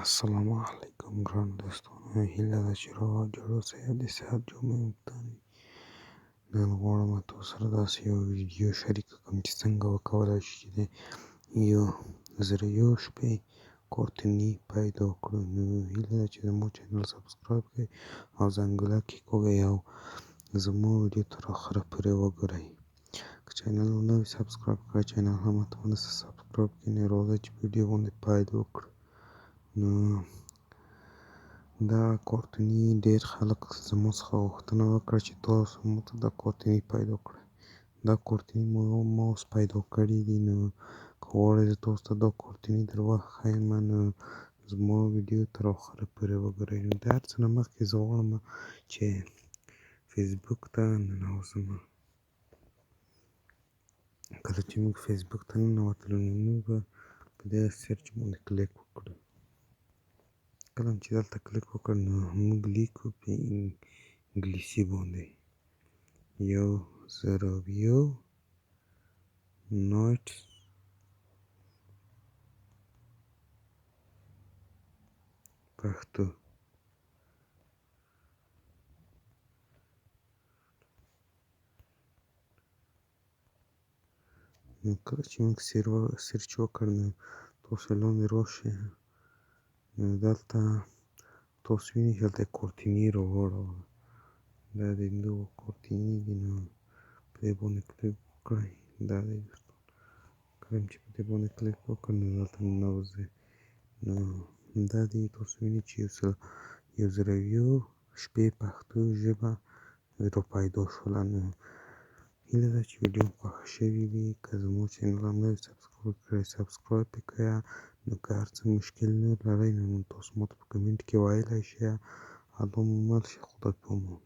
السلام علیکم ګرانو دوستانو، هیله ده چې روغ جوړ اوسئ او د صحت جامې مو په تن وي. نن غواړم تاسو سره داسې یو ویډیو شریکه کړم چې څنګه وکولای شو چې د 1001 شپې کارتوني پیدا کړو. نو هیله ده چې زموږ چینل سبسکرایب کړئ او زنګوله کېکاږئ او زما ویډیو تر اخره پورې وګورئ. که چینل مو نه وي سبسکرایب کړی، چینل هم ورته سبسکرایب کړئ. نو راځئ چې ویډیو باندې پیل وکړو. نو دا کارتوني ډېر خلک زما څخه غوښتنه وکړه چې تاسو موږ ته دا کارتوني پیدا کړئ. دا کارتوني ما اوس پیدا کړي دي. نو که غواړئ زه تاسو ته دا کارتوني در وښیم، نو زما ویډیو تر اخره پورې وګورئ. نو د هر څه نه مخکې زه غواړم چې فیسبوک ته ننوځم. کله چې موږ فیسبوک ته ننوتلو، نو موږ به په دې search باندې کلیک وکړو. کله چې دلته کلیک وکړ، نو موږ لیکو په انګلیسي باندې 1001 Nights پښتو. نو کله چې موږ search وکړ، نو تاسو لاندې راشئ. نو دلته تاسو وینئ چې دلته کارتوني راواړوله. دا د دغو کارتوني دي. نو په دې باندې کلیک وکړئ. دا دی دوستان، کله چې په دې باندې کلیک وکړ، نو دلته ننوځئ. نو دا دی، تاسو وینئ چې 1001 شپې پښتو ژبه را پیدا شوله. نو هیله ده چې ویډیو مو خوښه شوې وي. که زموږ چینل هم نه وي سبسکرایب کړی، سبسکرایب یې کړئ. نو که هر څه مشکل نور لرئ، نو تاسو ماته په کمنټ کې ویلی شئ. الله مو مل شه، خدای په امان.